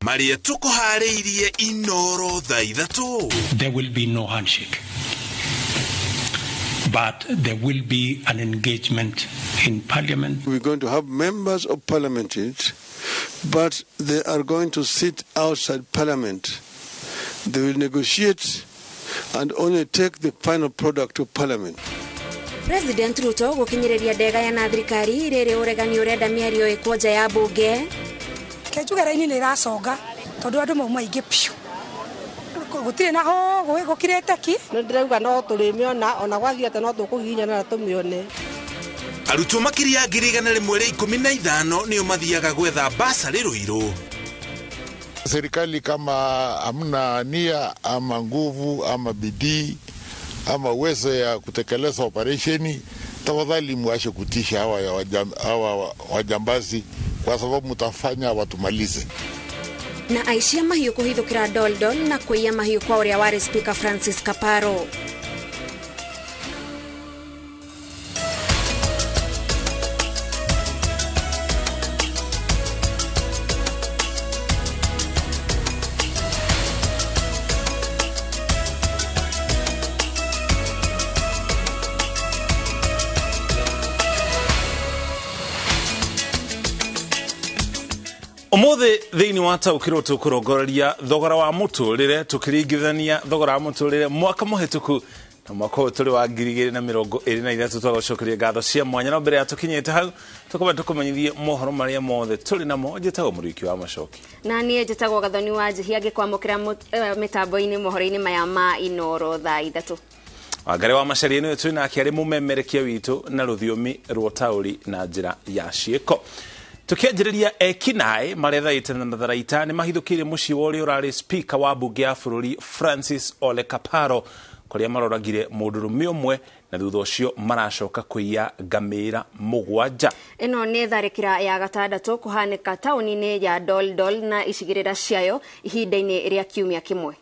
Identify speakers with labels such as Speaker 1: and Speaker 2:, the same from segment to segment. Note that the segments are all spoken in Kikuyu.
Speaker 1: Marĩa tũkũharĩirie Inoro thaa 3.
Speaker 2: There will be no handshake, but there will be an engagement in parliament.
Speaker 3: We're going to have members of parliament in it, but they are going to sit outside parliament. They will negotiate and only take the final product to parliament.
Speaker 4: President Ruto gukinyiriria ndega na thirikari riri uregani urenda miario ikwo nja ya bunge.
Speaker 5: Kenjuge raini nĩ ĩraconga tondũ andũ mauma aingĩ biũ, gũtirĩ na ho gũkirĩte ki.
Speaker 6: Nĩ ndĩrauga no tũrĩmĩona ona gwathiĩ atĩa no tũkũhihinyana na tũmĩone.
Speaker 1: Arutwo makĩria 115,000 nĩo mathiaga gwetha basarĩ Ruiru.
Speaker 7: Serikali kama hamna nia ama nguvu ama bidii ama uwezo ya kutekeleza operesheni, tafadhali muache kutisha hawa wajambazi, kwa sababu mtafanya watumalize.
Speaker 4: Na aici a mahiũ kũhithũkĩra Doldol na kũiya mahiũ kwa ũrĩa warĩ Speaker Francis Kaparo.
Speaker 8: Umuthi thiini wa taukirwo tukurongoreria thogora wa muturire tukiringithania thogora wa muturire mwaka muhituku na mwaka uyu turi wa 2023. Twagucokeria ngatho cia mwanya no mbere ya tukinyite hau tukoba tukumenyithie mohoro maria mothe turi namo. Njitagwo Muriuki wa Macoki
Speaker 4: na nie njitagwo Gathoni wa Njihia ngikwamukira mitambo-ini mohoro-ini maya ma Inoro thaa 3.
Speaker 8: Wangari wa Macharia niwe turi nake ari mumemerekia witu na ruthiomi rwa tauri na njira ya ciiko. Tukianjĩrĩria ekinaĩ marethaĩte na matharaita nĩ mahithũkĩire mũciĩ wa ũrĩa ũrarĩ speaker wa mbunge ya bũrũri Francis Ole Kaparo, kũrĩa maroragire mũndũrũme ũmwe na thutha ũcio maracoka kũiya ngamĩra 7.
Speaker 4: Ĩno nĩ tharĩkĩra ya gatandatũ kũhanĩka taũni-inĩ ya Doldol na icigĩrĩra ciayo ihinda-inĩ rĩa kiumia kĩmwe.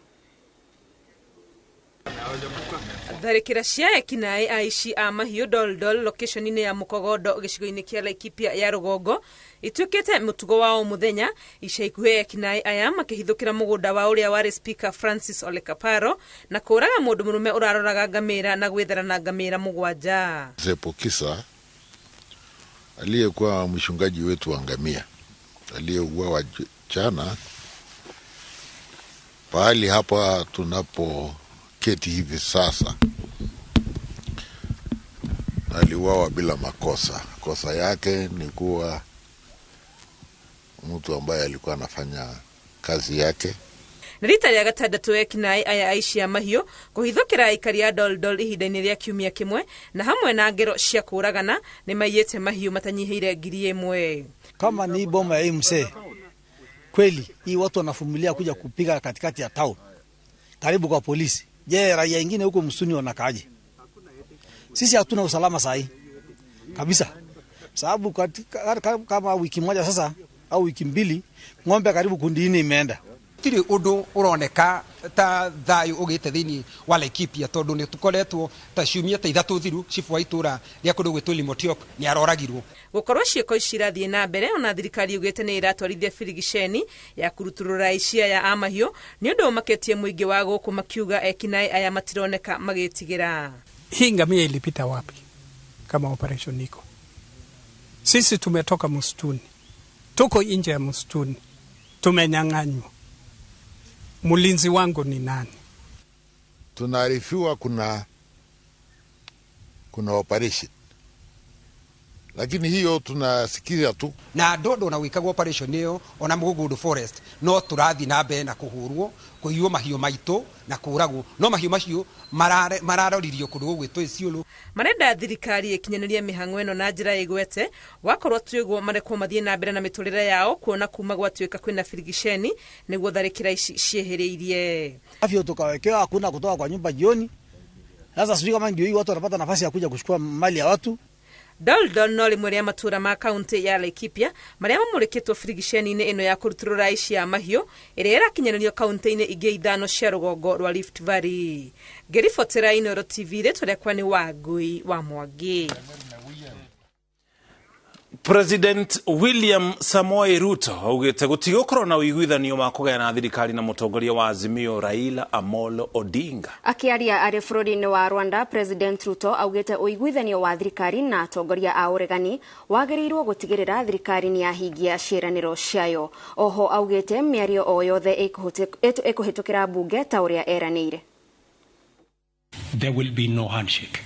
Speaker 9: Tharĩkĩra cia ekinaĩ aici a mahiũ Doldol location-inĩ ya Mũkogondo gĩcigo-inĩ kĩa Laikipia ya rũgongo ituĩkĩte mũtugo wa o mũthenya. Ica ikuhĩ ekinaĩ aya makĩhithũkĩra mũgũnda wa ũrĩa warĩ Speaker Francis Ole Kaparo na kũraga mũndũ mũrũme ũraroraga ngamĩra na gwĩthara na ngamĩra 7.
Speaker 7: Zepokisa aliyekuwa mchungaji wetu wa ngamia aliyeuawa jana pahali hapa tunapo keti hivi sasa, aliuawa bila makosa. Kosa yake ni kuwa mtu ambaye alikuwa anafanya kazi yake.
Speaker 9: Na rita rĩa gatandatũ ekinaĩ aya aici a mahiũ kũhithũkĩra aikari a Doldol ihinda-inĩ rĩa kiumia kĩmwe na hamwe na ngero cia kũũragana nĩ maiyĩte mahiũ matanyihĩire 1000.
Speaker 10: Kama ni boma ya mzee kweli, hii watu wanafumilia kuja kupiga katikati ya town karibu kwa polisi. Je, raia wengine huko msituni wanakaaje? Sisi hatuna usalama sahi kabisa. Sababu kama wiki moja sasa au wiki 2 ng'ombe karibu kundi 4 imeenda.
Speaker 11: Tiri undu uroneka ta thayu ugite thiini wa Laikipia tondu ni tukoretwo ta ciumia ta 3 thiru cibu wa itura ria kundu gwitwo Limotiok ni aroragirwo.
Speaker 9: Gukorwo ciiko ici irathie na mbere ona thirikari yugite ni iratwarithia birigiceni ya kuruturura aici aya a mahiũ ni undu maketie muingi wa guku makiuga ekinaĩ aya matironeka magitigira.
Speaker 12: Hii ngamia ilipita wapi kama operation iko? Sisi tumetoka msituni, tuko nje ya msituni, tumenyang'anywa. Mulinzi wangu ni nani?
Speaker 7: Tunaarifiwa kuna operation, lakini hiyo tunasikia tu.
Speaker 11: Na ndondo na wikagwo operation iyo ona Mugugundu Forest no turathi na mbere na kuhurwo kuiywo mahiũ maitũ na kũragwo, no mahiũ macio mararoririo kũndũ gũgwĩtwo Isiolo.
Speaker 9: Marenda thirikari ĩkinyanĩrie mĩhang'o ĩno na njĩra ĩgwete wakorwo tuĩgwo marekwo mathiĩ na mbere na mĩtũrĩre yao kuona kuma gwatuĩka kwĩna birigiceni nĩguo tharĩkĩra ici ciehĩrĩirie.
Speaker 10: Afyo tukawekewa hakuna kutoka kwa nyumba jioni. Sasa sijui kama ndio hii watu wanapata nafasi ya kuja kuchukua mali ya watu.
Speaker 9: Doldol no rĩmwe rĩa matũra ma kaunti ya Laikipia marĩa mamũrĩkĩtwo birigiceni-inĩ ĩno ya kũrutũrũra aici a mahiũ ĩrĩa ĩrakinyanĩrio kaunti-inĩ ingĩ 5 cia rũgongo rwa Rift Valley. Ngĩribotera Inoro TV, rĩtwa rĩakwa nĩ Wangui wa Mwangi.
Speaker 8: President William Samoei Ruto augĩte gũtigũkorwo na ũiguithanio wa kũgayana thirikari na mũtongoria wa Azimio Raila Amolo Odinga.
Speaker 4: Akiaria arĩ bũrũri-inĩ wa Rwanda, President Ruto augĩte ũiguithanio wa thirikari na atongoria a ũregani wagĩrĩirwo gũtigĩrĩra thirikari nĩ yahingia ciĩranĩro ciayo. Oho augĩte mĩario o yothe ĩkũhĩtũkĩra mbunge ta ũrĩa eranĩire.
Speaker 2: There will be no handshake,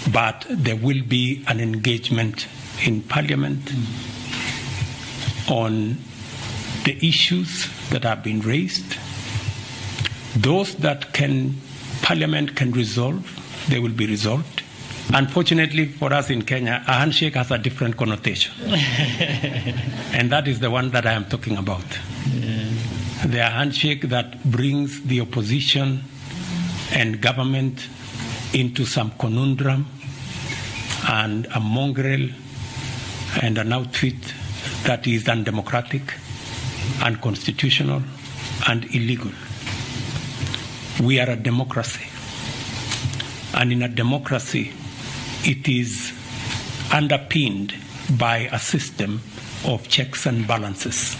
Speaker 2: but there will be an engagement in Parliament on the issues that have been raised. Those that Parliament can resolve, they will be resolved. Unfortunately for us in Kenya, a handshake has a different connotation. And that is the one that I am talking about. Yeah. The handshake that brings the opposition and government into some conundrum and a mongrel and an outfit that is undemocratic, unconstitutional, and illegal. We are a democracy. And in a democracy, it is underpinned by a system of checks and balances.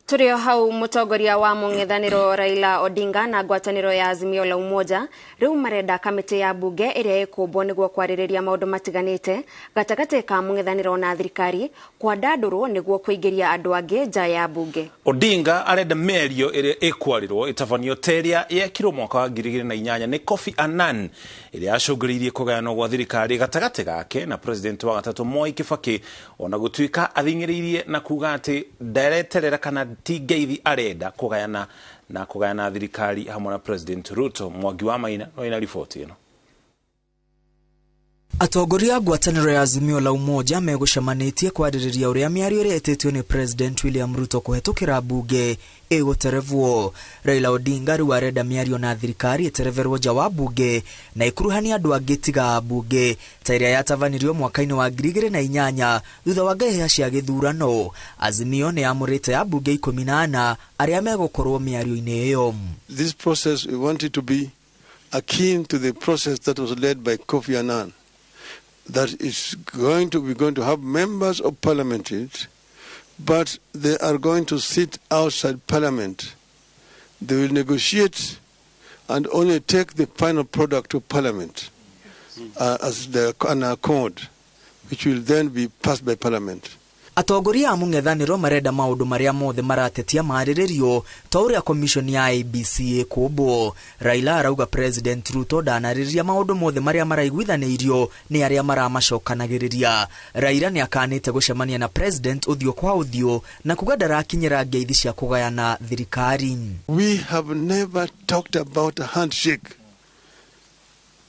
Speaker 4: Tũrĩ o hau, mũtongoria wa mũng'ethanĩro Raila Odinga na ngwatanĩro ya Azimio la Umoja rĩu marenda kamĩtĩ ya mbunge ĩrĩa ĩkũmbwo nĩguo kwarĩrĩria maũndũ matiganĩte gatagatĩ ka mũng'ethanĩro na thirikari kwandandũrwo nĩguo kũingĩria andũ angĩ nja ya mbunge.
Speaker 8: Odinga arenda mĩario ĩrĩa ĩkwarĩrwo ĩtabanio ta ĩrĩa yekirwo mwaka wa 2008 nĩ Kofi Annan, ĩrĩa yacũngĩrĩirie kũgayanwo gwa thirikari gatagatĩ gake na president wa gatatũ Mwai Kibaki, ona gũtuĩka athing'ĩrĩirie na kuga atĩ ndareterera kana ti ngeithi arenda kũgayana na kũgayana thirikari hamwe na President Ruto. Mwangi wa Maina no ina riboti ĩno.
Speaker 13: Atongoria a ngwatanĩro ya Azimio la Umoja megũcemanĩtie kwarĩrĩria ũrĩa mĩario ĩrĩa ĩtĩtio nĩ President William Ruto kũhetũkĩra mbunge ĩgũterevwo. Raila Odinga rĩu arenda mĩario na thirikari ĩtereverwo nja wa mbunge na ĩkuruhanie andũ angĩ tiga mbunge ta ĩrĩa yatavanirio mwaka-inĩ wa 2008 thutha wa ngahĩha cia gĩthurano. Azimio nĩ yamũrĩte ambunge 14 arĩa megũkorwo mĩario-inĩ ĩyo.
Speaker 3: This process, we want it to be akin to the process that was led by Kofi Annan. That is going to be going to have members of parliament in it, but they are going to sit outside parliament. They will negotiate and only take the final product to parliament as an accord, which will then be passed by parliament.
Speaker 13: Atongoria a mũng'ethanĩro marenda maũndũ marĩa mothe maratetia marĩrĩrio ta ũrĩa commission ya IEBC ĩkũmbwo. Raila arauga President Ruto ndanarĩrĩria maũndũ mothe marĩa maraiguithanĩirio nĩ arĩa maramacokanagĩrĩria. Raila nĩ akanĩte gũcemania na President ũthiũ kwa ũthiũ na kuga ndarakinyĩra ngeithi cia kũgayana thirikari.
Speaker 3: We have never talked about a handshake.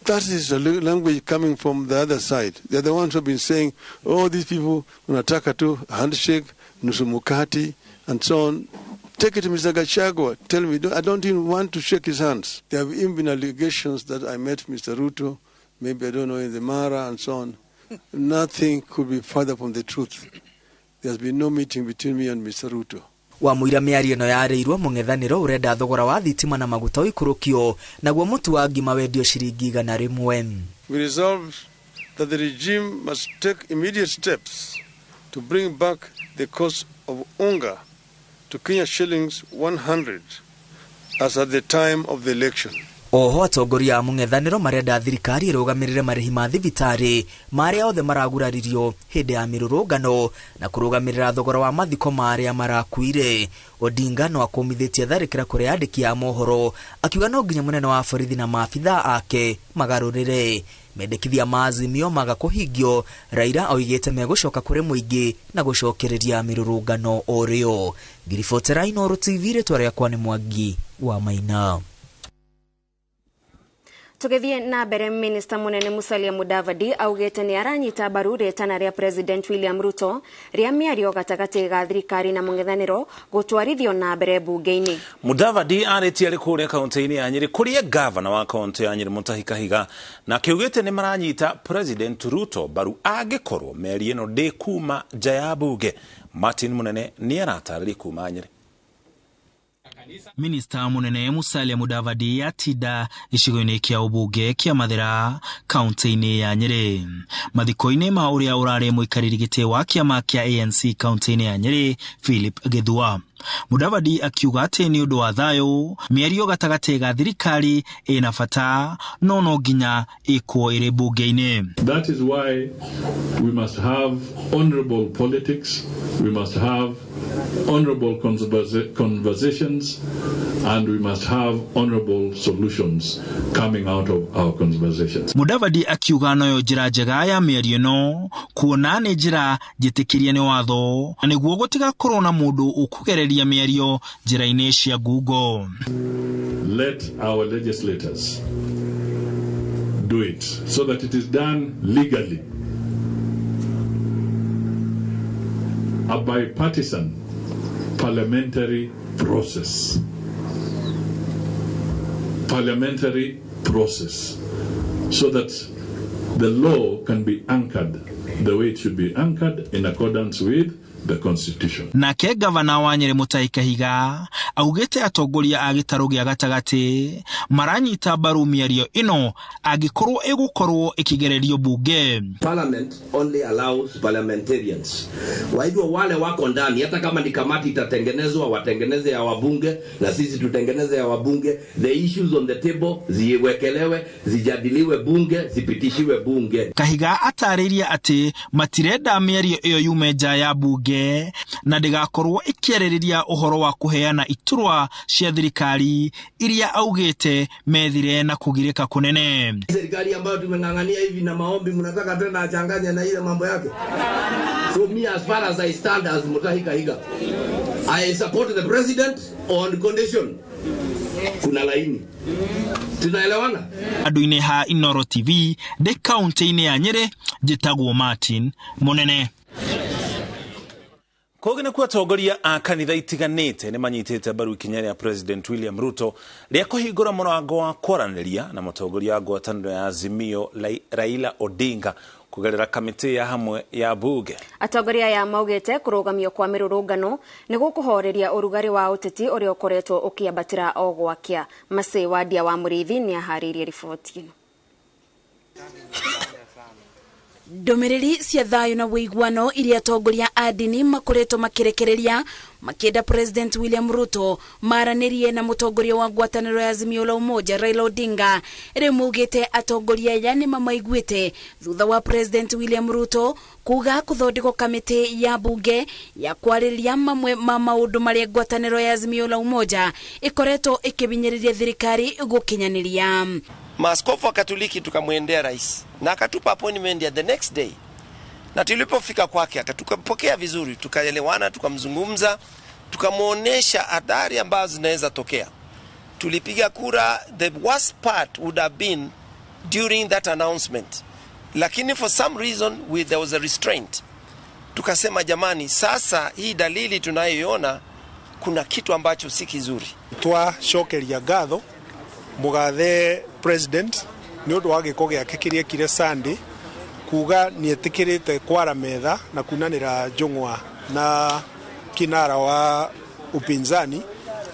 Speaker 3: That is the language coming from the other side. They're the ones who have been saying, oh, these people, wanataka tu handshake, nusu mukati, and so on. Take it to Mr. Gachagua. Tell me, I don't even want to shake his hands. There have even been allegations that I met Mr. Ruto, maybe, I don't know, in the Mara and so on. Nothing could be further from the truth. There's been no meeting between me and Mr. Ruto.
Speaker 13: Wa mũira mĩario ĩno yarĩirwo, mũng'ethanĩro ũrenda thogora wa thitima na maguta ũikũrũkio naguo mũtu wa ngima wendio ciringi 100.
Speaker 3: We resolved that the regime must take immediate steps to bring back the cost of unga to Kenya shillings 100 as at the time of the election.
Speaker 13: Oho atongoria a mũng'ethanĩro marenda thirikari ĩrũgamĩrĩre marĩhi ma thibitarĩ ma arĩa othe maraguraririo hĩndĩ ya mĩrũrũngano na kũrũgamĩrĩra thogora wa mathiko ma arĩa marakuire. Odinga no akũmithĩtie tharĩkĩra kũrĩ andĩki a mohoro akiuga no nginya mũnene wa borithi na maabitha ake magarũrĩre. Mendekithia ma Azimio maga kũhingio, Raila oigĩte megũcoka kũrĩ mũingĩ na gũcokereria mĩrũrũngano o rĩo. Ngiribotera Inooro TV, rĩtwa rĩakwa nĩ Mwangi wa Maina.
Speaker 4: Tũgĩthiĩ na mbere, Minista mũnene Musalia Mudavadi augĩte nĩ aranyita mbaru rĩtana rĩa President William Ruto rĩa mĩario gatagatĩ ga thirikari na mũng'ethanĩro gũtwarithio na mbere mbunge-inĩ.
Speaker 8: Mudavadi arĩtie arĩ kũrĩa kaũntĩ-inĩ ya Nyĩrĩ kũrĩa gavana wa kaũntĩ ya Nyĩrĩ Mutahi Kahiga na kĩugĩte nĩ maranyita President Ruto mbaru angĩkorwo mĩario ĩno ndĩkuma nja ya mbunge. Martin Munene nĩ aratarĩria kuma Nyĩrĩ.
Speaker 14: Minista munene Musalia Mudavadi atinda gĩcigo-inĩ kĩa ũmbunge kĩa Mathira kaunti-inĩ ya Nyeri. Mathiko-inĩ ma ũrĩa ũrarĩ mũikarĩri gĩtĩ wa kĩama kĩa ANC kaunti-inĩ ya Nyeri Philip Gĩthua. Mudavadi akiuga atĩ nĩ ũndũ wa thayũ mĩario gatagatĩ ga thirikari ĩna bata no no nginya ĩkwo ĩrĩ mbunge-inĩ.
Speaker 15: That is why we must have honorable politics, we must have honorable conversations, and we must have honorable solutions coming out of our conversations.
Speaker 14: Mudavadi akiuga noyo njĩra njega ya mĩario ĩno kuona nĩ njĩra njĩtĩkĩrie nĩ watho na nĩguo gũtigakorwo na mũndũ ũkũgereria mĩario njĩra-inĩ cia ngungo.
Speaker 15: Let our legislators do it so that it is done legally. A bipartisan parliamentary process. Parliamentary process so that the law can be anchored the way it should be anchored in accordance with the Constitution.
Speaker 14: Nake gavana wa Nyeri Mutahi Kahiga augĩte atongoria a gĩtarũ gĩa gatagatĩ maranyita mbaru mĩario ĩno angĩkorwo ĩgũkorwo ĩkĩgererio bunge.
Speaker 16: Parliament only allows parliamentarians. Kwa hivyo wale wako ndani, hata kama ni kamati itatengenezwa, watengeneze ya wabunge na sisi tutengeneze ya wabunge. The issues on the table ziwekelewe, zijadiliwe bunge, zipitishiwe bunge.
Speaker 14: Kahiga atarĩirie atĩ matirenda mĩario ĩyo yume nja ya bunge na ndĩgakorwo ĩkĩarĩrĩria ũhoro wa kũheana iturwa cia thirikari iria augĩte methire na kũgirĩka kũnene.
Speaker 16: Serikali ambayo tumeng'ang'ania hivi na maombi, mnataka tena achanganye na ile mambo yake. So me, as far as I stand as Mutahi Kahiga, I support the president on condition kuna laini. Tunaelewana?
Speaker 14: Andũ-inĩ ha Inooro TV ndĩ kaunti-inĩ ya Nyeri, njĩtagwo Martin Munene.
Speaker 8: Kogi nĩkuo atongoria a kanitha itiganĩte nĩ manyitĩte mbaru ikinya rĩa President William Ruto rĩa kũhingũra mũrango wa kwaranĩria na mũtongoria wa ngwatanĩro ya Azimio Raila Odinga kũgerera kamĩtĩ ya hamwe ya bunge.
Speaker 4: Atongoria aya maugĩte kũrũgamio kwa mĩrũrũngano nĩ gũkũhoreria ũrugarĩ wa ũteti ũrĩa ũkoretwo ũkĩambatĩra o gwakĩa. Macĩ Wandia wa Mũrĩithi nĩ aharĩirie riboti ĩno.
Speaker 17: Ndũmĩrĩri cia thayũ na ũiguano iria atongoria a ndini makoretwo makĩrekereria makĩenda President William Ruto maranĩrie na mũtongoria wa ngwatanĩro ya Azimio la Umoja Raila Odinga. Rĩu maugĩte atongoria aya nĩ mamaiguĩte thutha wa President William Ruto kuga kũthondekwo kamĩtĩ ya bunge ya kwarĩrĩria mamwe ma maũndũ marĩa ngwatanĩro ya Azimio la Umoja ĩkoretwo ĩkĩbinyĩrĩria thirikari gũkinyanĩria.
Speaker 18: Maaskofu wa Katoliki tukamwendea rais na akatupa appointment ya the next day, na tulipofika kwake akatupokea vizuri, tukaelewana, tukamzungumza, tukamuonesha athari ambazo zinaweza tokea. Tulipiga kura. The worst part would have been during that announcement, lakini for some reason there was a restraint. Tukasema jamani, sasa hii dalili tunayoiona kuna kitu ambacho si kizuri.
Speaker 19: Twacokeria ngatho mugathe president nĩ ũndũ wa gĩko gĩake kĩrĩa ekire Sunday kuga nĩ etĩkĩrĩte kwara metha na kunanĩra njũng'wa na kinara wa upinzani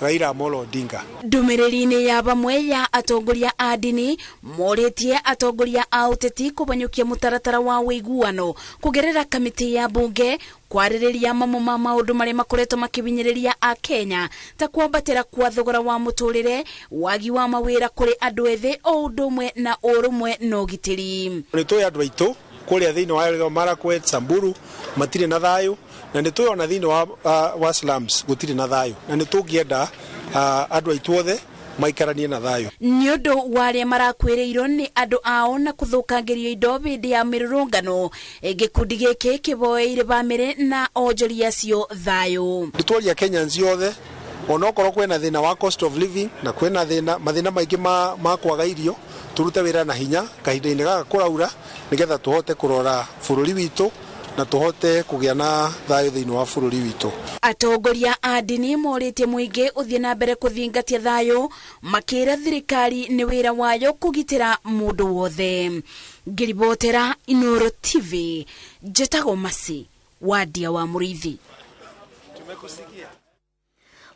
Speaker 19: Raila Amolo Odinga.
Speaker 17: Ndũmĩrĩri-inĩ ya bamwe ya atongoria a ndini morĩtie atongoria a ũteti kũbanyũkia mũtaratara wa ũiguano kũgerera kamĩtĩ ya bunge kwarĩrĩria mamwe ma maũndũ marĩa makoretwo makĩbinyĩrĩria a Kenya ta kwambatĩra kwa thogora wa mũtũrĩre, wagi wa mawĩra kũrĩ andũ ethĩ o ũndũ ũmwe na ũrũmwe na ũgitĩri.
Speaker 19: Nĩ tũĩ andũ aitũ kũrĩa thĩinĩ wa Elgeyo Marakwet, Samburu matirĩ na thayũ, na nĩ tũĩ ona thĩinĩ wa slums gũtirĩ na thayũ, na nĩ tũngĩenda andũ aitũ othe maikaranie na thayũ.
Speaker 17: Nĩ ũndũ wa arĩa marakuĩrĩirwo nĩ andũ ao na kũthũkangĩrio indo hĩndĩ ya mĩrũrũngano, gĩkundi gĩkĩ kĩboeire bamĩrĩ na onjoria acio thayũ.
Speaker 19: Nĩ twaria Kenyans othe onokorwo kwĩna thĩna wa cost of living na kwĩna thĩna mathĩna maingĩ ma kwaga irio, turute wĩra na hinya kahinda-inĩ gaka kũraura nĩgetha tũhote kũrora bũrũri witũ na tũhote kũgĩa na thayũ thĩinĩ wa bũrũri witũ.
Speaker 17: Atongoria a ndini morĩtie mũingĩ ũthiĩ na mbere kũthingatia thayũ, makĩra thirikari nĩ wĩra wayo kũgitĩra mũndũ wothe. Ngĩribotera Inooro TV, njĩtagwo Mercy Wandia wa Mũrĩithi.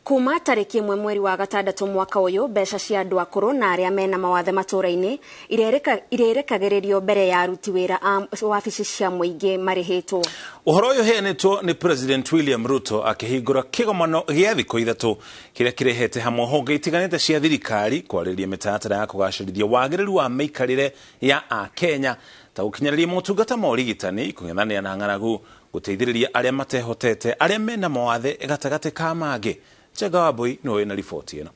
Speaker 4: Kuma tarĩki 1 mweri wa 6 mwaka ũyũ, mbeca cia andũ akũrũ na arĩa mena mawathe matũũra-inĩ irĩrekagĩrĩrio mbere ya aruti wĩra a wabici cia mũingĩ marĩhĩtwo.
Speaker 8: Ũhoro ũyũ ũheanĩtwo nĩ President William Ruto akĩhingũra kĩgomano gĩa thikũ 3 kĩrĩa kĩrehete hamwe honge itiganĩte cia thirikari kwarĩrĩria mĩtaratara ya kũgacĩrithia wagĩrĩru wa mĩikarĩre ya Akenya ta gũkinyanĩria motungata ma ũrigitani, kũng'ethanĩra na ng'aragu, gũteithĩrĩria arĩa matehotete, arĩa mena mawathe gatagatĩ ka mangĩ. Njenga Wambui nĩwe wĩna riboti ĩno.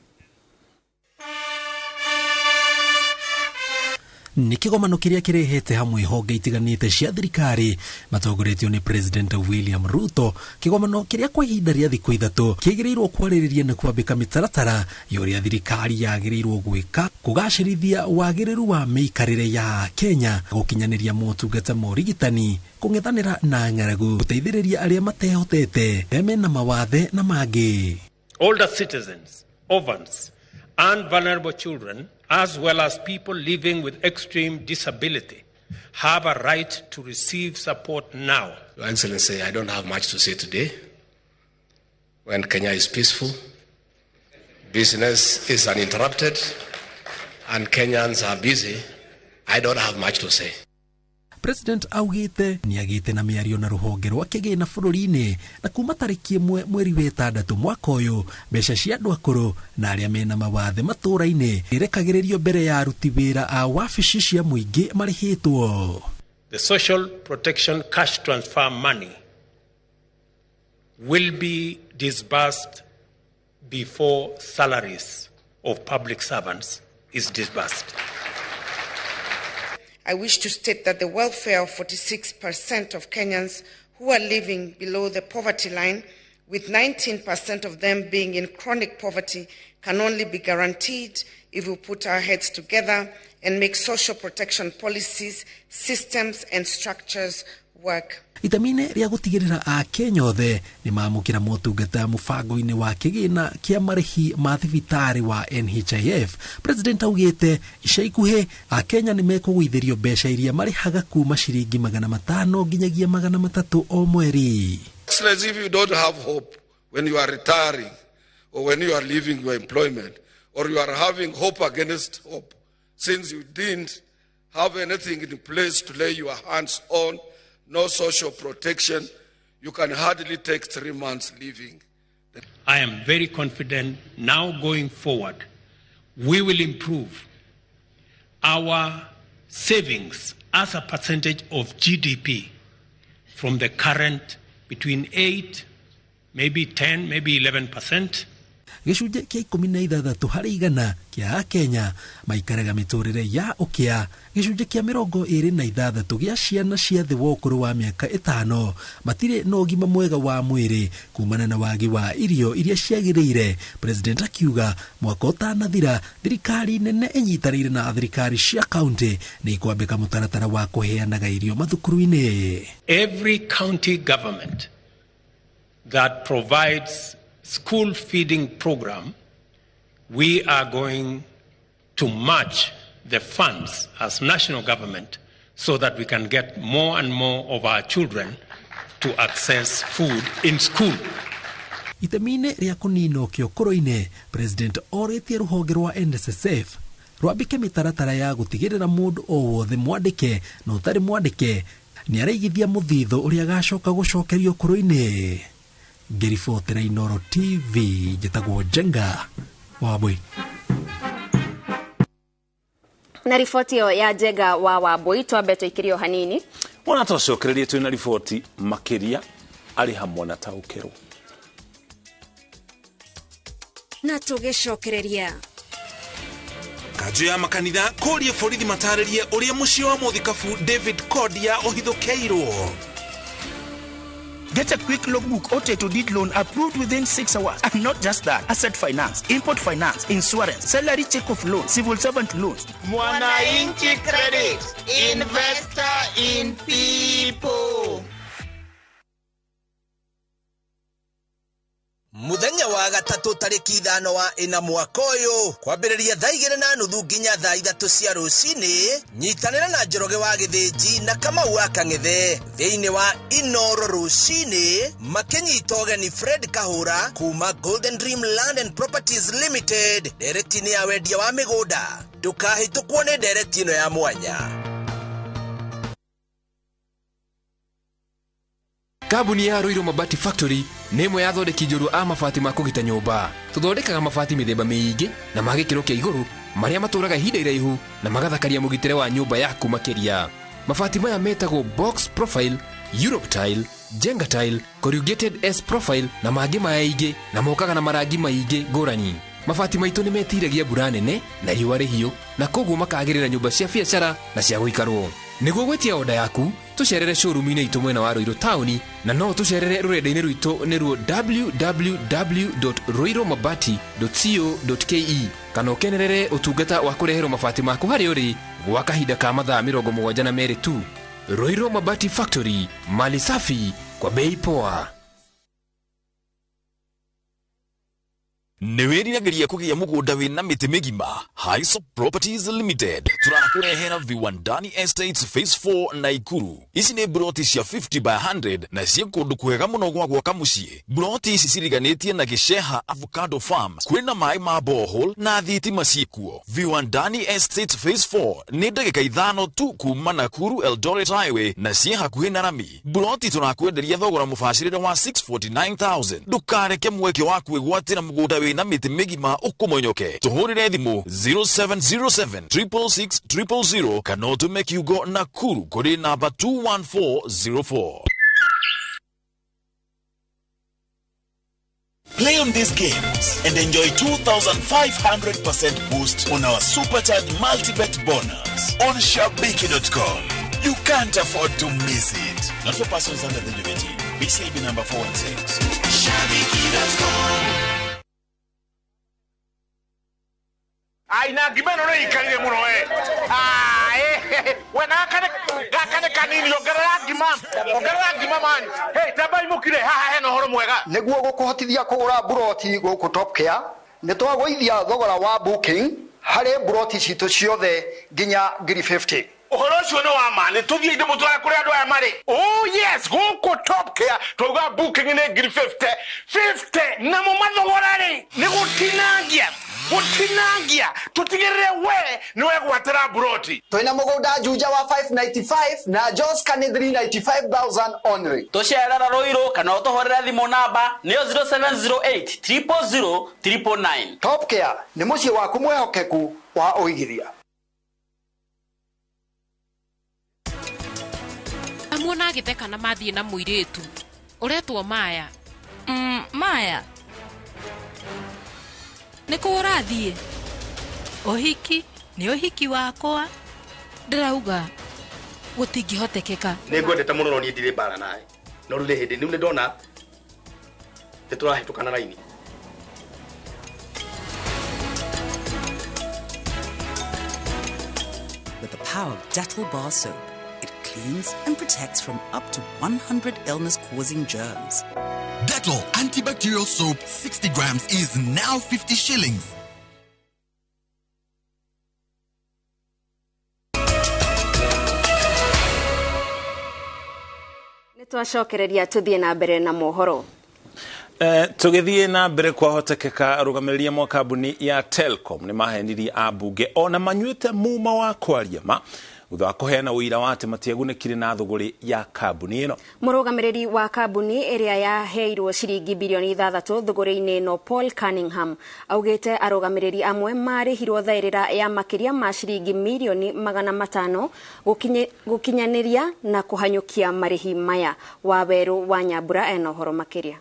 Speaker 20: Nĩ kĩgomano kĩrĩa kĩrehete hamwe honge itiganĩte cia thirikari matongoretio nĩ President William Ruto, kĩgomano kĩrĩa kwa ihinda rĩa thikũ 3 kĩgĩrĩirwo kwarĩrĩria na kwambĩka mĩtaratara ya ũrĩa thirikari yagĩrĩirwo gwĩka kũgacĩrithia wagĩrĩru wa mĩikarĩre ya Kenya, gũkinyanĩria motungata ma ũrigitani, kũng'ethanĩra na ng'aragu, gũteithĩrĩria arĩa matehotete, arĩa mena mawathe na mangĩ.
Speaker 2: Older citizens, orphans, and vulnerable children, as well as people living with extreme disability, have a right to receive support now.
Speaker 21: Your Excellency, I don't have much to say today. When Kenya is peaceful, business is uninterrupted, and Kenyans are busy, I don't have much to say.
Speaker 20: President augite nĩagĩte na mĩario na rũhonge rwa kĩgĩna bũrũri-inĩ na kuma tarĩki 1 mweri wa 6 mwaka ũyũ, mbeca cia andũ akũrũ na arĩa mena mawathe matũũra-inĩ irekagĩrĩrio mbere ya aruti wĩra a wabici cia mũingĩ marĩhĩtwo.
Speaker 2: The social protection cash transfer money will be disbursed before salaries of public servants is disbursed.
Speaker 22: I wish to state that the welfare of 46% of Kenyans who are living below the poverty line, with 19% of them being in chronic poverty, can only be guaranteed if we put our heads together and make social protection policies, systems and structures work.
Speaker 20: Itemi-inĩ rĩa gũtigĩrĩra Akenya othe nĩ mamũkĩra motungata mũbango-inĩ wa kĩgĩna kĩa marĩhi ma thibitarĩ wa NHIF, President augĩte ica ikuhĩ Akenya nĩ mekũgũithĩrio mbeca iria marĩhaga kuma ciringi 500 nginyagia 300 o mweri.
Speaker 7: Excellency, if you don't have hope when you are retiring or when you are leaving your employment or you are having hope against hope, since you didn't have anything in place to lay your hands on, no social protection, you can hardly take 3 months living.
Speaker 2: I am very confident now going forward, we will improve our savings as a percentage of GDP from the current between 8, maybe 10, maybe 11%.
Speaker 20: Gĩcunjĩ kĩa 16 harĩ igana kĩa Akenya maikaraga mĩtũrĩre ya ũkĩa, gĩcunjĩ kĩa 26 gĩa ciana cia thĩ wa ũkũrũ wa mĩaka 5 matirĩ na ũgima mwega wa mwĩrĩ kumana na wagi wa irio iria ciagĩrĩire. President akiuga mwaka ũtanathira thirikari nene ĩnyitanĩire na thirikari cia kaunti nĩ ikwambĩka mũtaratara wa kũheanaga irio mathukuru-inĩ.
Speaker 2: Every county government that provides school feeding program, we are going to match the funds as national government so that we can get more and more of our children to access food in school.
Speaker 20: Itemi-inĩ rĩa kũnina ũkĩa ũkũrũ-inĩ, President orĩtie rũhonge rwa NSSF rwambĩke mĩtaratara ya gũtigĩrĩra mũndũ o wothe mwandĩke na ũtarĩ mwandĩke nĩ araigithia mũthithũ ũrĩa agacoka gũcokerio ũkũrũ-inĩ. Ngĩribotera Inooro TV, njĩtagwo Njenga Wambui.
Speaker 4: Na riboti ĩyo ya Njenga wa Wambui twambe tũikĩrio hanini.
Speaker 8: Wona tũcokererie twĩna riboti makĩria arĩ hamwe na taũkĩrwo.
Speaker 17: Na tũgĩcokereria
Speaker 1: Kanjũ ya makanitha kũria borithi matarĩrie ũrĩa mũciĩ wa mũthikabu David Kodia ũhithũkĩirwo.
Speaker 23: Get a quick logbook or title deed loan approved within 6 hours. And not just that, asset finance, import finance, insurance, salary check off loan, civil servant loans.
Speaker 24: Mwananchi Credit, investor in people.
Speaker 25: Muthenya wa
Speaker 5: wa gatatũ tarĩki 5 wa 4 mwaka ũyũ kwambĩrĩria thaa 2:30 nginya thaa 3 cia rũcinĩ. Nyitanĩra na Njoroge wa Gĩthĩnji na Kamau wa Kang'ethe thĩinĩ wa Inoro rũcinĩ makĩnyita ũgeni Fred Kahũra kuma Golden Dream Land and Properties Limited ndereti-inĩ ya wendia wa mĩgũnda. Ndũkahĩtũkwo nĩ ndereti ĩno ya mwanya.
Speaker 6: Kambuni ya Ruiru Mabati Factory nĩ ĩmwe ya athondeki njorua a mabati ma kũgita nyũmba. Tũthondekaga mabati mĩthemba mĩingĩ na ma gĩkĩro kĩa igũrũ marĩa matũraga ihinda iraihu na magathakaria mũgitĩre wa nyũmba yaku makĩria. Mabati maya metagwo box profile, Europe tile, Jenga tile, corrugated S profile na mangĩ maingĩ na mokaga na marangi maingĩ ngũrani. Mabati maitũ nĩ metiragia mbura nene na riũa rĩhiũ na koguo makagĩrĩra nyũmba cia biacara na cia gũikarwo. Nĩguo gwĩtia oda yaku tũcerere showroom-inĩ itũ mwena wa Ruiru taũni na no tũcerere rũrenda-inĩ rwitũ nĩruo www.ruirumabati.co.ke kana ũkenerere ũtungata wa kũreherwo mabati maku harĩa ũrĩ gwa kahinda ka mathaa 72 tu. Ruiru Mabati Factory, mali safi kwa bei poa.
Speaker 11: Nĩ wĩriragĩria kũgĩa mũgũnda wĩna mĩtĩ mĩgima? Highsop Properties Limited tũrakũrehera Viwandani Estates Phase 4 Naikuru. Ici nĩ mburoti cia 50 by 100 na ciĩ kũndũ kwega mũno gwa gwaka mũciĩ. Mburoti ici ciriganĩtie na Gĩceha Avocado Farm, kwĩna maĩ ma borehole na thitima ciĩkuo. Viwandani Estates Phase 4 nĩ ndagĩka 5 tu kuma Nakuru Eldoret Highway na ciĩ hakuhĩ na rami. Mburoti tũrakwenderia thogora mũbacĩrĩre wa 649,000. Ndũkareke mweke wa kwĩgwatĩra mũgũnda wĩna mĩtĩ mĩgima ũkũmonyoke. Tũhũrĩre thimũ 0707 666 000 kana ũtũme kiugo Nakuru kũrĩ namba 21404.
Speaker 12: Play on these games and enjoy 2,500% boost on our supercharged multi-bet bonus on Shabiki.com. You can't afford to miss it. Not for persons under the age of 18. BCIB number 416.
Speaker 1: Shabiki.com.
Speaker 25: Aina ngima no ikarire muno we. We gakane kanini ongerera ngima man. Hey, tambai mukire haha hena horo mwega.
Speaker 26: Niguo gukuhotithia kugura buroti guku Top Care ni twagũithia thogora wa booking harĩ buroti citũ ciothe nginya 50,000.
Speaker 25: Ũhoro ũcio nĩ wa ma, nĩ tũthiĩ ndĩmũtware kũrĩa andũ aya marĩ. Oh yes, gũkũ Top Care twauga booking nĩ 50,000 50 namo mathogora rĩ nĩ gũtinangia gũtinangia tũtigĩrĩre we nĩ wegwatĩra buroti.
Speaker 26: Twĩna mũgũnda Juja wa 595 na Joska nĩ 395,000 only.
Speaker 27: Tũcerera Ruiru kana ũtũhũrĩre thimũ namba nĩyo 0708 000 999.
Speaker 26: Top Care nĩ mũciĩ waku mwĩhokeku wa ũigithia.
Speaker 28: Amuona agĩtheka na mathiĩ na mũirĩtu ũretwo Maya.
Speaker 29: Maya nĩ kũ ũrathiĩ? Ũhiki nĩ ũhiki wakwa.
Speaker 28: Ndĩrauga gũtingĩhotekeka.
Speaker 21: Nĩ ngwendete mũno no niĩ ndirĩ mbara nawe, no rĩu nĩ hĩndĩ rĩu nĩ ndona nĩ tũrahĩtũkana raini.
Speaker 30: With the power of Dettol bar soap, it cleans and protects from up to 100 illness-causing germs.
Speaker 31: Dettol antibacterial soap 60 grams is now 50 shillings.
Speaker 4: Nĩtwacokereria tũthiĩ na mbere na mohoro.
Speaker 8: Tũgĩthiĩ na mbere kwahotekeka arũgamĩrĩri amwe a kambuni ya Telcom nĩ mahenirie ambunge ona manyuĩte muma wa kwaria ma thutha wa kũheana ũira wa atĩ matiagunĩkire na thũgũrĩ ya kambuni ĩno.
Speaker 4: Mũrũgamĩrĩri wa kambuni ĩrĩa yaheirwo ciringi bilioni 6 thũgũrĩ-inĩ ĩno Paul Cunningham augĩte arũgamĩrĩri amwe marĩhirwo thaĩrĩra ya makĩria ma ciringi mirioni 500 gũkinyanĩria na kũhanyũkia marĩhi maya. Wawerũ wa Nyambura ena ũhoro makĩria.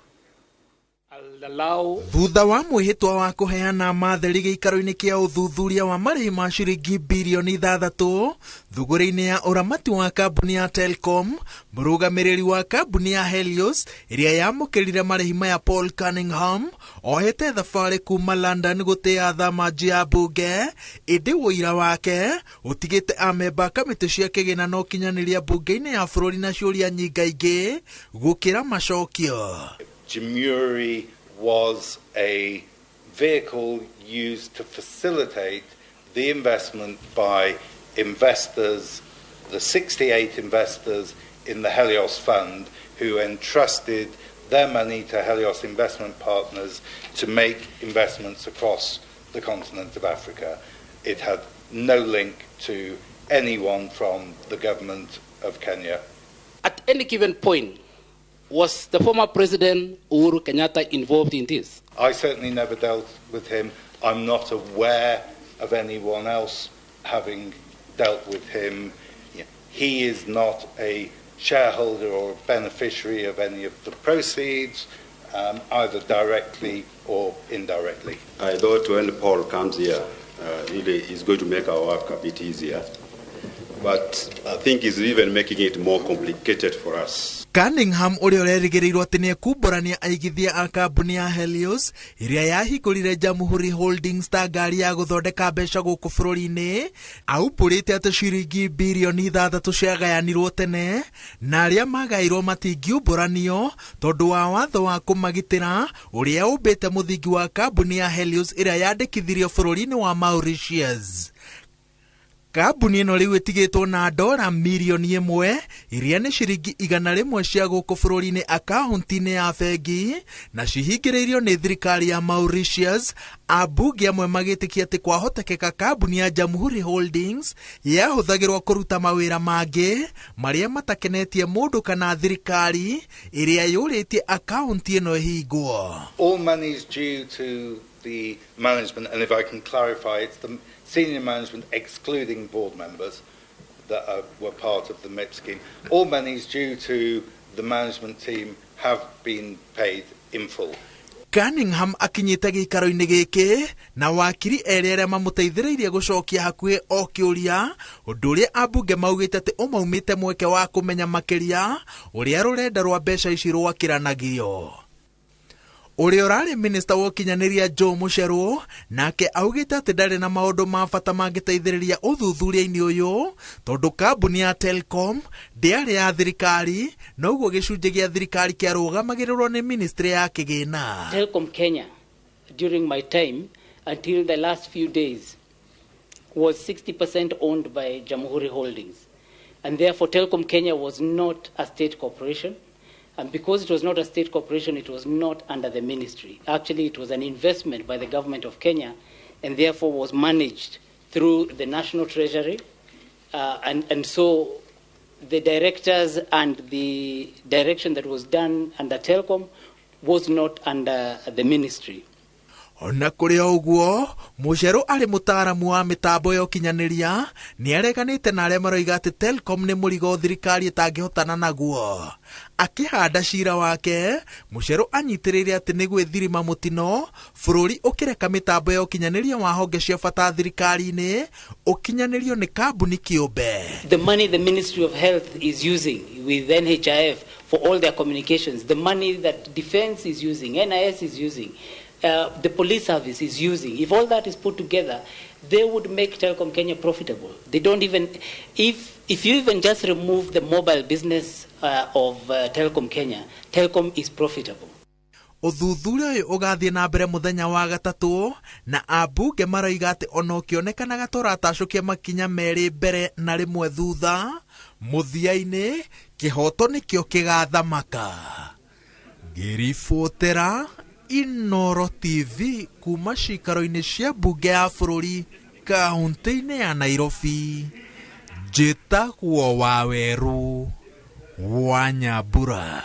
Speaker 32: Thutha wa mwĩhĩtwa wa kũheana matheri gĩikaro-inĩ kĩa ũthuthuria wa marĩhi ma ciringi bilioni 6 thũgũrĩ-inĩ ya ũramati wa kambuni ya Telcom, mũrũgamĩrĩri wa kambuni ya Helios ĩrĩa yamũkĩrire marĩhi maya Paul Cunningham ohete thabarĩ kuma London gũtĩa thamanji ya mbunge, ĩndĩ ũira wake ũtigĩte amemba kamĩtĩ cia kĩgĩna na ũkinyanĩria mbunge-inĩ ya bũrũri na ciũria nyingaingĩ gũkĩra macokio.
Speaker 33: Demure
Speaker 2: was a vehicle used to facilitate the investment by investors, the 68 investors in the Helios Fund, who entrusted their money to Helios Investment Partners to make investments across the continent of Africa. It had no link to anyone from the government of Kenya.
Speaker 3: At any given point, was the former president Uhuru Kenyatta involved in this?
Speaker 2: I certainly never dealt with him. I'm not aware of anyone else having dealt with him. He is not a shareholder or beneficiary of any of the proceeds, either directly or indirectly.
Speaker 7: I thought when Paul comes here, really he's going to make our work a bit easier. But I think he's even making it more complicated for us.
Speaker 32: Cunningham ũrĩa ũrerĩgĩrĩirwo atĩ nĩekumbũrania aigithia a kambuni ya Helios ĩrĩa yahingũrire Jamhuri Holdings ta ngari ya gũthondeka mbeca gũkũ bũrũri-inĩ, aumbũrĩte atĩ ciringi birioni 6 ciagayanirwo tene na arĩa magairwo matingiumbũranio tondũ wa watho wa kũmagitĩra ũrĩa ũmbĩte mũthingi wa kambuni ya Helios ĩrĩa yandĩkithirio bũrũri-inĩ wa Mauritius. Kambuni ĩno rĩu ĩtigĩtwo na dora mirioni 1 iria nĩ ciringi 100 cia gũkũ bũrũri-inĩ akaunti-inĩ ya bengi na cihingĩrĩirio nĩ thirikari ya Mauritius. Ambunge amwe magĩtĩkia atĩ kwahotekeka kambuni ya Jamhuri Holdings yahũthagĩrwo kũruta mawĩra mangĩ marĩa matakenetie mũndũ kana thirikari ĩrĩa yũrĩtie akaunti ĩno ĩhingwo.
Speaker 2: All monies due to the management, and if I can clarify, it's the senior management excluding board members that were part of the MIP scheme. All monies due to the management team have been paid in full.
Speaker 32: Cunningham akinyĩte gĩikaro-inĩ gĩkĩ na wakiri erĩ arĩa mamũteithĩrĩirie gũcokia hakuhĩ o kĩũria, ũndũ ũrĩa ambunge maugĩte atĩ ũmaumĩte mweke wa kũmenya makĩria ũrĩa rũrenda rwa mbeca ici rwakĩranagio. Ũrĩa ũrarĩ minista wa ũkinyanĩria Joe Mucheru nake augĩte atĩ ndarĩ na maũndũ ma bata mangĩteithĩrĩria ũthuthuria-inĩ ũyũ tondũ kambuni ya Telcom ndĩarĩ ya thirikari, noguo gĩcunjĩ gĩa thirikari kĩarũgamagĩrĩrwo nĩ ministry ya kĩgĩna.
Speaker 3: Telcom Kenya during my time until the last few days was 60% owned by Jamhuri Holdings, and therefore Telcom Kenya was not a state corporation. And because it was not a state corporation, it was not under the ministry. Actually, it was an investment by the government of Kenya and therefore was managed through the National Treasury. And so the directors and the direction that was done under Telcom was not under the ministry.
Speaker 32: Ona kũrĩ o ũguo, Mucheru arĩ mũtaaramu wa mĩtambo ya ũkinyanĩria nĩareganĩte na arĩa maroiga atĩ Telcom nĩ mũrigo thirikari ĩtangĩhotana naguo. Akĩhanda cira wake, Mucheru anyitĩrĩire atĩ nĩ gwĩthirima mũtino bũrũri ũkĩreka mĩtambo ya ũkinyanĩria wa honge cia bata thirikari-inĩ ũkinyanĩrio nĩ kambuni kĩũmbe.
Speaker 3: The money the Ministry of Health is using with NHIF for all their communications, the money that Defense is using, NIS is using, the police service is using, if all that is put together, they would make Telcom Kenya profitable. They don't even, if you even just remove the mobile business of Telcom Kenya, Telcom is profitable.
Speaker 32: Ũthuthuria ũyũ ũgathiĩ na mbere mũthenya wa gatatũ na ambunge maroiga atĩ ona ũkĩonekanaga tũratacũkia makinya merĩ mbere na rĩmwe thutha, mũthia-inĩ kĩhoto nĩkĩo kĩgathamaka. Ngĩribotera Inoro TV kuma cikaro-inĩ cia mbunge ya bũrũri kaunti-inĩ ya Nairobi, njĩtagwo Waweru wa Nyambura.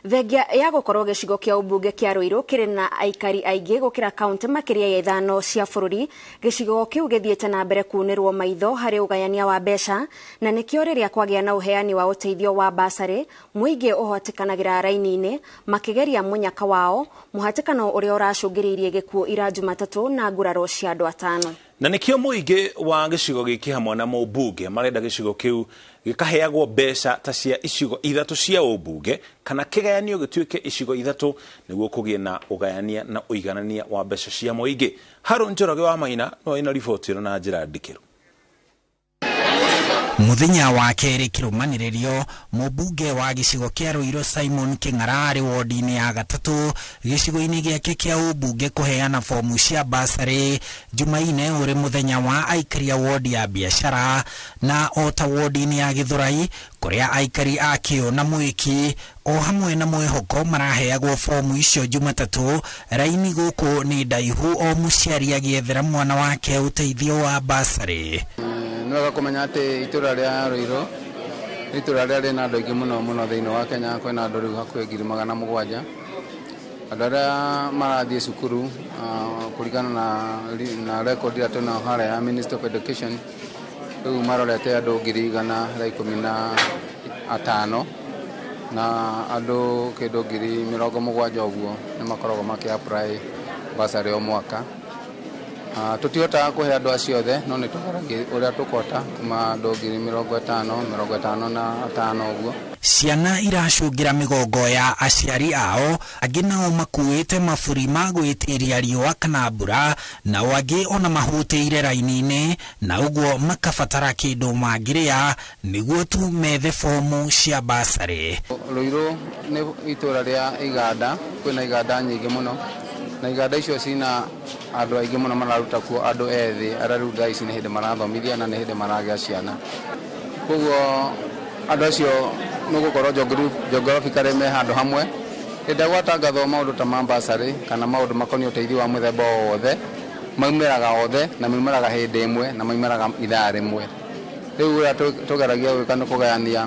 Speaker 4: Thengia ya gũkorwo gĩcigo kĩa ũmbunge kĩa Ruiru kĩrĩ na aikari aingĩ gũkĩra kaunti makĩria ya 5 cia bũrũri, gĩcigo kĩu gĩthiĩte na mbere kunĩrwo maitho harĩ ũgayania wa mbeca, na nĩkĩo rĩrĩa kwagĩa na ũheani wa ũteithio wa basarĩ mũingĩ ũhotekanagĩra raini-inĩ makĩgeria mũnyaka wao, mũhatĩkano ũrĩa ũracũngĩrĩirie gĩkuũ ira Jumatatũ na nguraro cia andũ 5.
Speaker 8: Na nikio mũingĩ wa gĩcigo gĩkĩ hamwe na mũmbunge marenda gĩcigo kĩu gĩkaheagwo mbeca ta cia icigo 3 cia ũmbunge kana kĩgayanio gĩtuĩke icigo 3 nĩguo kũgĩe na ũgayania na ũiganania wa mbeca cia mũingĩ. Harũ Njoroge wa Maina no ĩna riboti ĩno na njĩra ndikĩru.
Speaker 9: Muthenya wa kerĩ kĩrũmanĩrĩrio mũmbunge wa gĩcigo kĩa Ruiru Simon Kĩng'ara arĩ wodi-inĩ ya gatatũ gĩcigo-inĩ gĩake kĩa ũmbunge kũheana fomu cia basarĩ Jumaine ũrĩ mũthenya wa aikari a wodi ya biacara na o ta wodi-inĩ ya Gĩthũrai kũrĩa aikari a Kĩũ na Mwĩki o hamwe na Mwĩhoko maraheagwo fomu icio Jumatatũ. Raini gũkũ nĩ ndaihu o mũciari agĩethera mwana wake ũteithio wa basarĩ.
Speaker 10: Nĩ wega kũmenya atĩ itũra rĩa Ruiru nĩ itũra rĩrĩa rĩna andũ aingĩ mũno mũno thĩinĩ wa Kenya. Kwĩna andũ rĩu hakuhĩ 700,000. Andũ arĩa marathiĩ cukuru kũringana na record ĩrĩa twĩnayo harĩa ya Ministry of Education, rĩu marorete andũ 115,000 na andũ kĩndũ 70,000 ũguo nĩ makoragwo makĩ apply bursary o mwaka. Tũtihotaga kũhe andũ acio othe, no nĩ tũgeragia ũrĩa tũkũhota kuma andũ 50,000, 55 ũguo.
Speaker 9: Ciana iracũngĩra mĩgongo ya aciari ao, angĩ nao makuĩte maburi ma gwĩtiria riũa kana mbura, nao angĩ ona mahũtĩire raini-inĩ na ũguo makabatara kĩndũ mangĩrĩa nĩguo tu methe fomu cia basarĩ.
Speaker 10: Ruiru nĩ itũra rĩa iganda, kwĩna iganda nyingĩ mũno na iganda icio cina andũ aingĩ mũno mararuta kuo andũ ethĩ arĩa rĩu thaa ici nĩ hĩndĩ marathomithia na nĩ hĩndĩ maragĩa ciana. Koguo andũ acio nĩ gũkorwo geographically me handũ hamwe. Hĩndĩ ĩrĩa gwatangathwo maũndũ ta ma bursary kana maũndũ makoniĩ ũteithio wa mũthemba o wothe, maumĩraga othe na maumĩraga hĩndĩ ĩmwe na maumĩraga ithaa rĩmwe. Rĩu ũrĩa tũgeragia gwĩka nĩ kũgayania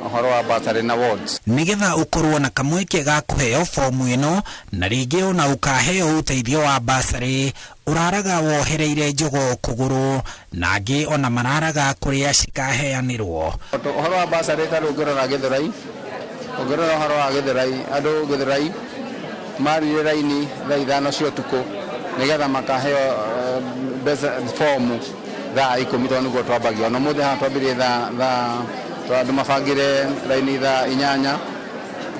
Speaker 10: ũhoro wa bursary na wards.
Speaker 9: Nĩgetha ũkorwo na kamweke ga kũheo fomu ĩno na rĩngĩ ona ũkaheo ũteithio wa bursary, ũraraga wohereire njogoo kũgũrũ na angĩ ona mararaga kũrĩa cikaheanĩrwo.
Speaker 10: Ũhoro wa bursary ta rĩu ũngĩrora Gĩthũrai, ũngĩrora ũhoro wa Gĩthũrai, andũ Gĩthũrai marire raini thaa 5 cia ũtukũ nĩgetha makaheo mbeca fomu thaa 10 tondũ nĩguo twambagia. Ona ũmũthĩ haha twambirie thaa andũ mabangire raini thaa 8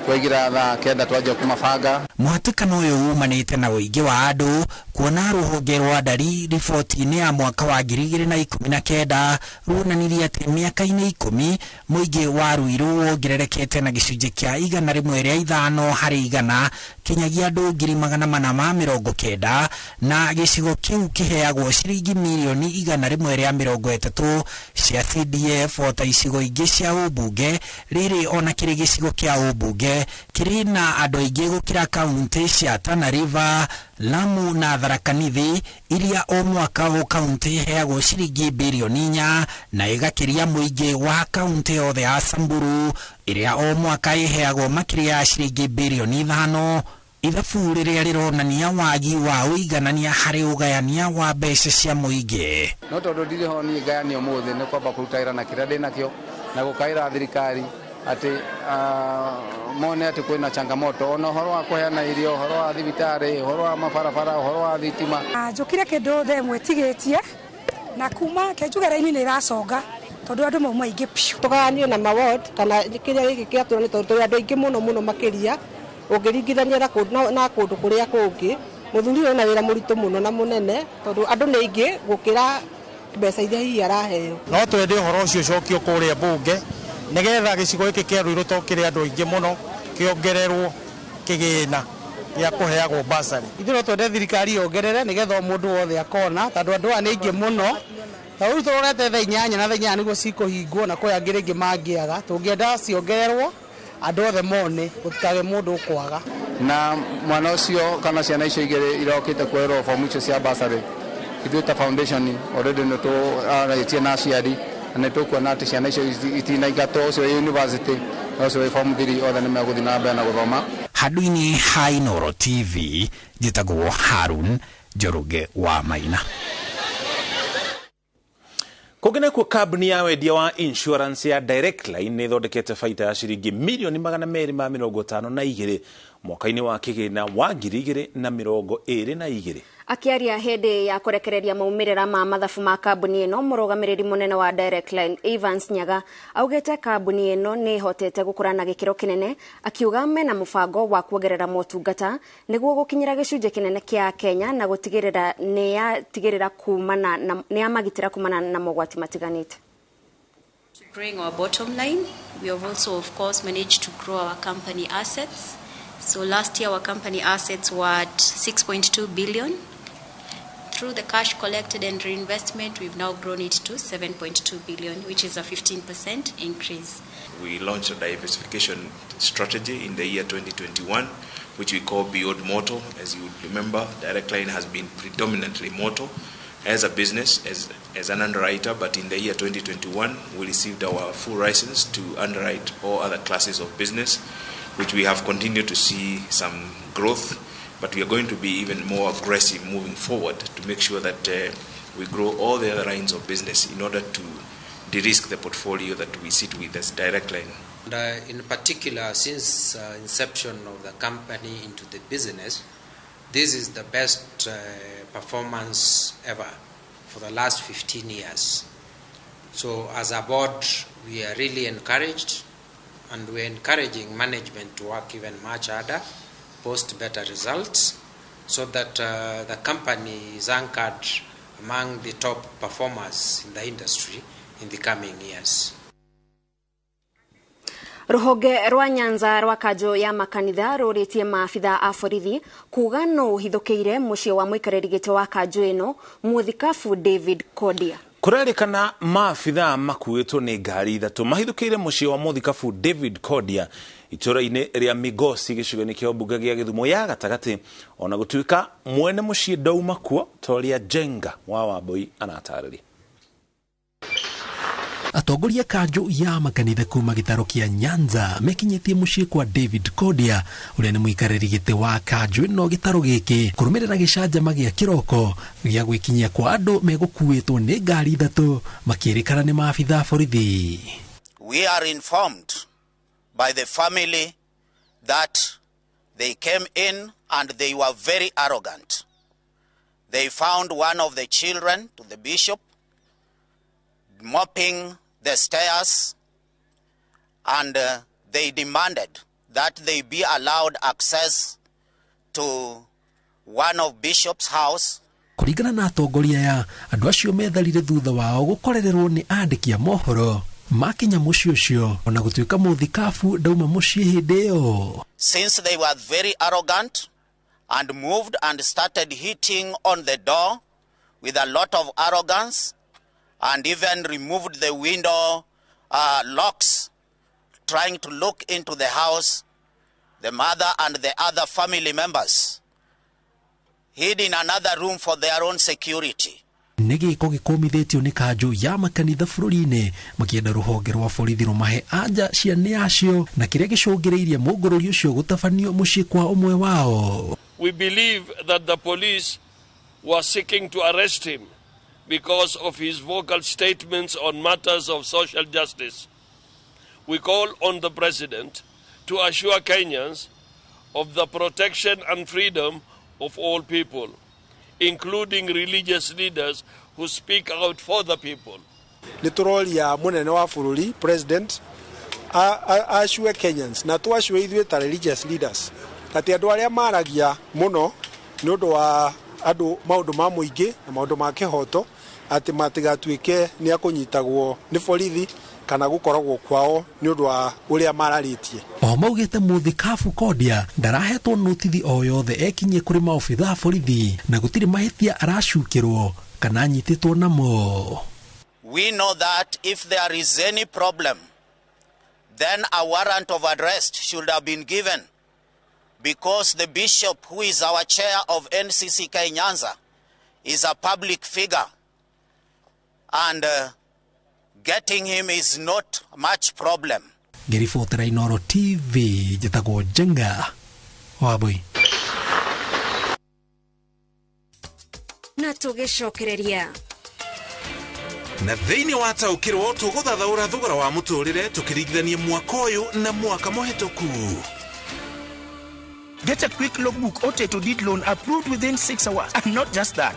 Speaker 10: kwaigĩra thaa 9 twanjia kũmabanga.
Speaker 9: Mũhatĩkano ũyũ umanĩte na ũingĩ wa andũ kuona rũhonge rwa ndari riboti-inĩ ya mwaka wa 2019 ruonanirie atĩ mĩaka-inĩ 10 mũingĩ wa Ruiru wongererekete na gĩcunjĩ kĩa 105 harĩ igana kinyagia andũ 490,000 na gĩcigo kĩu kĩheagwo ciringi mirioni 130 cia CDF o ta icigo ingĩ cia ũmbunge. Rĩrĩ ona kĩrĩ gĩcigo kĩa ũmbunge kĩrĩ na andũ aingĩ gũkĩra kaunti cia Tana River, Lamu na Tharaka Nithi iria o mwaka o kaunti iheagwo ciringi birioni 4 na ĩgakĩria mũingĩ wa kaunti yothe ya Samburu ĩrĩa o mwaka ĩheagwo makĩria ya ciringi birioni 5. Ithabu rĩrĩa rĩronania wagi wa ũiganania harĩ ũgayania wa mbeca cia mũingĩ.
Speaker 10: No tondũ ndirĩ ho niĩ ngayania ũmũthĩ nĩ kwamba kũruta wĩra na kĩrĩa ndĩnakĩo na gũkaĩra thirikari atĩ mone atĩ kwĩna changamoto ona ũhoro wa kũheana irio, ũhoro wa thibitarĩ, ũhoro wa mabarabara, ũhoro wa thitima.
Speaker 13: Njũkire kĩndũ thaa 1 tigĩtie na kuma kĩnjuge raini nĩ ĩraconga tondũ andũ mauma aingĩ biũ.
Speaker 14: Tũgayanio na maward kana kĩrĩa gĩkĩ kĩatũra nĩ tondũ tũrĩ andũ aingĩ mũno mũno makĩria ũngĩringithania na kũndũ kũrĩa kũngĩ. Mũthuri ũyũ ena wĩra mũritũ mũno na mũnene tondũ andũ nĩ aingĩ gũkĩra mbeca iria hihi araheo.
Speaker 15: No twende ũhoro ũcio ũcokio kũrĩa mbunge nĩgetha gĩcigo gĩkĩ kĩa Ruiru to kĩrĩ andũ aingĩ mũno kĩongererwo kĩgĩna gĩa kũheagwo bursary.
Speaker 16: Ithuĩ no twende thirikari yongerere nĩgetha o mũndũ wothe akona tondũ andũ aya nĩ aingĩ mũno. Ta rĩu tũrorete thaa 8 na thaa 8 nĩguo cikũhingwo na kwĩ angĩ rĩngĩ mangĩaga. Tũngĩenda ciongererwo andũ othe mone gũtikage mũndũ ũkwaga.
Speaker 10: Na mwana ũcio kana ciana icio igĩrĩ irokĩte kuoerwo fomu icio cia bursary, ithuĩ ta foundation already nĩ tũarĩtie na aciari na nĩ tũkuona atĩ ciana icio itinaingatwo, ũcio wĩ university na ũcio wĩ form 3 othe nĩ megũthiĩ na mbere na gũthoma.
Speaker 9: Handũ-inĩ ha Inooro TV njĩtagwo Harun Njoroge wa Maina.
Speaker 8: Kũngĩ nakuo kambuni ya wendia wa insurance ya Direct Line nĩ ĩthondekete baita ya ciringi mirioni 252 mwaka-inĩ wa kĩgĩna wa 2022.
Speaker 4: Akiaria hĩndĩ ya kũrekereria maumĩrĩra ma mathabu ma kambuni ĩno, mũrũgamĩrĩri mũnene wa Direct Line Evans Nyaga augĩte kambuni ĩno nĩ ĩhotete gũkũra na gĩkĩro kĩnene, akiuga mena mũbango wa kuongerera motungata nĩguo gũkinyĩra gĩcunjĩ kĩnene kĩa Kenya na gũtigĩrĩra nĩ yatigĩrĩra kumana na nĩ yamagitĩra kumana na mogwati matiganĩte.
Speaker 1: Growing our bottom line, we have also, of course, managed to grow our company assets. So last year, our company assets were at 6.2 billion. Through the cash collected and reinvestment, we've now grown it to 7.2 billion, which is a 15% increase.
Speaker 5: We launched a diversification strategy in the year 2021, which we call Beyond Motor. As you would remember, Direct Line has been predominantly motor as a business, as an underwriter, but in the year 2021, we received our full license to underwrite all other classes of business, which we have continued to see some growth, but we are going to be even more aggressive moving forward to make sure that we grow all the other lines of business in order to de-risk the portfolio that we sit with as Direct Line.
Speaker 6: And in particular, since inception of the company into the business, this is the best performance ever for the last 15 years. So as a board, we are really encouraged, and we're encouraging management to work even much harder, post better results, so that the company is anchored among the top performers in the industry in the coming years.
Speaker 4: Ruhonge rwa Nyanza rwa kanjũ ya makanitha rũrĩtie maabitha a borithi kuga no ũhithũkĩire mũciĩ wa mũikarĩri gĩtĩ wa kanjũ ĩno mũthikabu David Kodia.
Speaker 8: Kũrerĩkana maabitha makuĩtwo nĩ ngari ithatũ mahithũkĩire mũciĩ wa mũthikabu David Kodia itũũra-inĩ rĩa Migosi gĩcigo-inĩ kĩa mbunge gĩa Gĩthumo ya gatagatĩ, ona gũtuĩka mwene mũciĩ ndauma kuo ta ũrĩa Jenga wa Wambui aratarĩria.
Speaker 11: Atongoria kanjũ ya makanitha kuma gĩtaro kĩa Nyanza mekinyĩtie mũciĩ kwa David Kodia ũrĩa nĩ mũikarĩri gĩtĩ wa kanjũ ĩno gĩtaro gĩkĩ kũrũmĩrĩra gĩcanjama gĩa kĩroko gĩa gwĩkinyia kwa andũ megũkuĩtwo nĩ ngari ithatũ makĩrĩkana nĩ maabitha borithi.
Speaker 12: We are informed by the family that they came in and they were very arrogant. They found one of the children to the bishop mopping the stairs, and they demanded that they be allowed access to one of bishop's house.
Speaker 11: Kũringana na atongoria aya, andũ acio metharire thutha wao gũkorererwo nĩ andĩki a mohoro makinya mũciĩ ũcio, ona gũtuĩka mũthikabu ndauma mũciĩ hĩndĩ ĩyo.
Speaker 12: Since they were very arrogant and moved and started hitting on the door with a lot of arrogance, and even removed the window locks, trying to look into the house, the mother and the other family members hid in another room for their own security.
Speaker 11: Nĩ gĩko gĩkũmithĩtio nĩ kanjũ ya makanitha bũrũri-inĩ makĩenda rũhonge rwa borithi rũmahe anja cia nĩ acio na kĩrĩa gĩcũngĩrĩirie mũngũrũri ũcio gũtabanio mũciĩ kwa ũmwe wao.
Speaker 17: We believe that the police were seeking to arrest him because of his vocal statements on matters of social justice. We call on the president to assure Kenyans of the protection and freedom of all people, including religious leaders who speak out for the people.
Speaker 18: Nĩ tũroria mũnene wa bũrũri, president, assure Kenyans na tũassure ithuĩ ta religious leaders atĩ andũ arĩa maragia mũno nĩ ũndũ wa andũ maũndũ ma mũingĩ na maũndũ ma kĩhoto atĩ matigatuĩke nĩ akũnyitagwo nĩ borithi kana gũkoragwo kwao nĩ ũndũ wa ũrĩa mararĩtie.
Speaker 11: O maugĩte mũthikabu Kodia ndarahetwo notithi o yothe ekinyie kũrĩ maobitha borithi na gũtirĩ mahĩtia aracukĩrwo kana anyitĩtwo namo.
Speaker 12: We know that if there is any problem, then a warrant of arrest should have been given, because the bishop, who is our chair of NCCK Nyanza, is a public figure, and getting him is not much problem.
Speaker 11: Ngĩribotera Inooro TV, njĩtagwo Njenga Wambui.
Speaker 4: Na tũgĩcokereria
Speaker 8: na thĩinĩ wa taũkĩrwo tũgũthathaũra thogora wa mũtũrĩre tũkĩringithania mwaka ũyũ na mwaka mũhĩtũku.
Speaker 19: Get a quick logbook or title deed loan approved within 6 hours. And not just that,